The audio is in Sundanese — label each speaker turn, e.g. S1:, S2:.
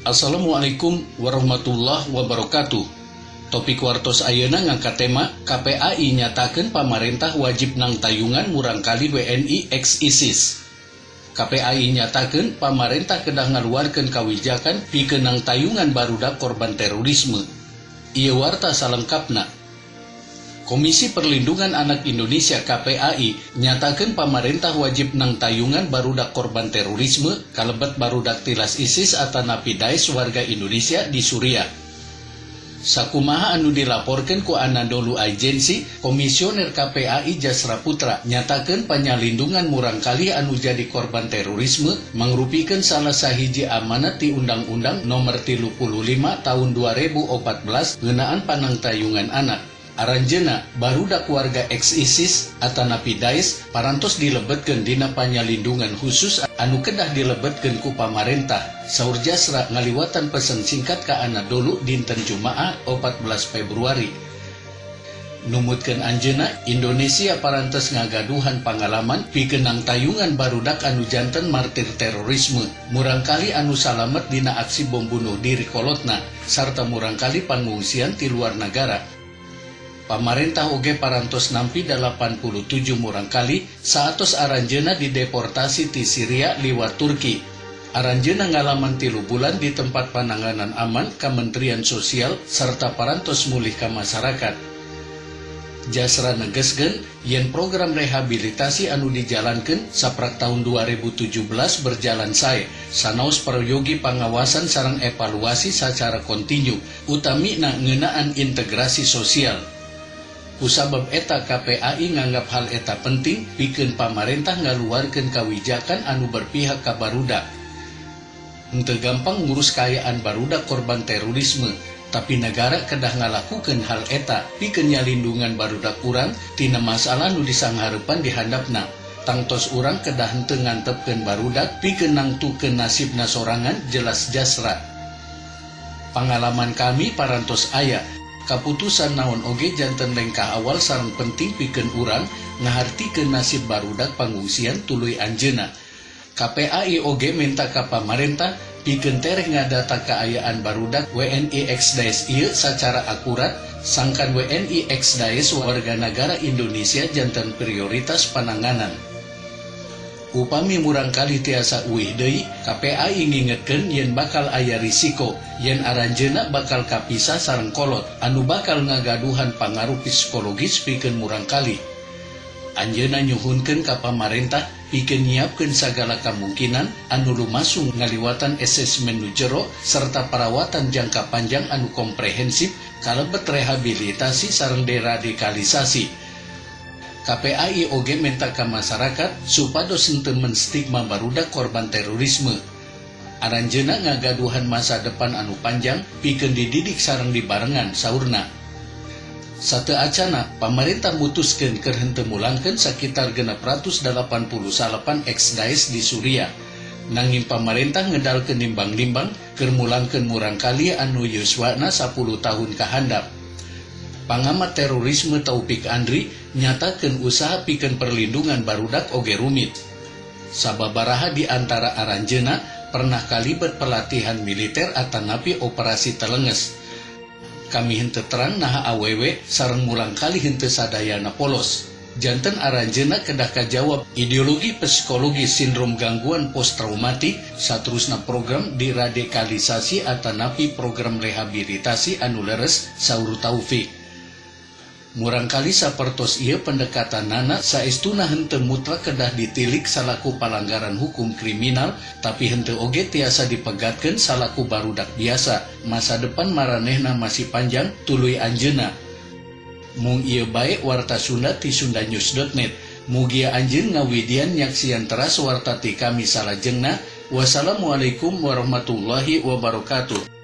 S1: Assalamualaikum warahmatullahi wabarakatuh. Topik wartos ayeuna ngangkat tema KPAI nyatakeun pamarentah wajib nangtayungan murangkalih WNI ex ISIS. KPAI nyatakeun pamarentah kedah ngaluarkeun kawijakan pikeun nangtayungan barudak korban terorisme. Ieu warta salengkapna. Komisi Perlindungan Anak Indonesia KPAI nyatakeun pamarentah wajib nangtayungan barudak korban terorisme kalebet barudak tilas ISIS atanapi Daesh warga Indonesia di Suriah. Sakumaha anu dilaporkeun ku Anadolu Agency, Komisioner KPAI Jasra Putra nyatakeun panyalindungan murangkalih anu jadi korban terorisme mangrupikeun salah sahiji amanat ti Undang-Undang Nomor 35 Tahun 2014 ngeunaan panangtayungan anak. Aranjeuna barudak warga ex ISIS atanapi Daesh parantos dilebetkeun dina panyalindungan khusus anu kedah dilebetkeun ku pamarentah. Saur Jasra ngaliwatan pesen singkat ka Anadolu dinten Jumaah 14 Februari. Numutkeun anjeunna, Indonesia parantos ngagaduhan pangalaman pikeun nangtayungan barudak anu janten martir terorisme, murangkalih anu salamet dina aksi bom bunuh diri kolotna, sarta murangkalih pangungsian ti luar nagara. Pamarentah oge parantos nampi 87 murangkalih saatos aranjeunna dideportasi ti Syria liwat Turki. Aranjeunna ngalaman 3 bulan di tempat pananganan aman Kementerian Sosial serta parantos mulih ka masyarakat. Jasra negeskeun yen program rehabilitasi anu dijalankeun saprak tahun 2017 berjalan sae, sanaos peryogi pangawasan sareng evaluasi secara kontinu, utamina ngeunaan integrasi sosial. Kusabab eta KPAI nganggap hal eta penting pikeun pamarentah ngaluarkeun kawijakan anu berpihak ka barudak. Henteu gampang ngurus kaayaan barudak korban terorisme, tapi negara kedah ngalakukeun hal eta pikeun nyalindungan barudak urang tina masalah nu disanghareupan di handapna. Tangtos urang kedah henteu ngantepkeun barudak pikeun nangtukeun nasibna sorangan, jelas Jasra. Pangalaman kami parantos aya. Kaputusan naon oge janten lengkah awal sareng penting pikeun urang ngahartikeun nasib barudak pangungsian, tuluy anjeunna. KPAI oge minta ka pamarentah pikeun tereh ngadata kaayaan barudak WNI ex Daesh ieu sacara akurat, sangkan WNI ex Daesh warga negara Indonesia janten prioritas pananganan. Upami murangkalih tiasa uih deui, KPAI ngingetkeun yen bakal aya risiko yen aranjeunna bakal kapisah sareng kolot anu bakal ngagaduhan pangaruh psikologis pikeun murangkalih. Anjeunna nyuhunkeun ka pamarentah pikeun nyiapkeun sagala kamungkinan anu lumasung ngaliwatan asesmen nu jero serta perawatan jangka panjang anu komprehensif kalebet rehabilitasi sareng deradikalisasi. KPAI oge minta ka masyarakat supados henteu menstigma barudak korban terorisme. Aranjeunna ngagaduhan masa depan anu panjang pikeun dididik sareng dibarengan, saurna. Sateuacana, pamarentah mutuskeun keur henteu mulangkeun sakitar 689 ex Daesh di Suriah. Nanging pamarentah ngedalkeun nimbang-nimbang keur mulangkeun murangkalih anu yuswana 10 tahun ka handap. Pangamat terorisme Taufik Andri nyatakeun usaha pikeun perlindungan barudak oge rumit. Sababaraha di antara aranjeunna pernah kalibet pelatihan militer atanapi operasi telenges. Kami henteu terang naha awewe sareng murangkalih henteu sadayana polos. Janten aranjeunna kedah kajawab ideologi psikologi sindrom gangguan post traumatik, saterusna program diradikalisasi atanapi program rehabilitasi anu leres, saur Taufik. Murangkalih sapertos ieu pendekatanana saestuna henteu mutlak kedah ditilik salaku palanggaran hukum kriminal, tapi henteu oge tiasa dipegatkeun salaku barudak biasa. Masa depan maranehna masih panjang, tuluy anjeunna. Mung ieu bae warta Sunda ti sundanews.net. Mugia anjeun ngawidian nyaksian teras warta ti kami salajengna. Wassalamualaikum warahmatullahi wabarakatuh.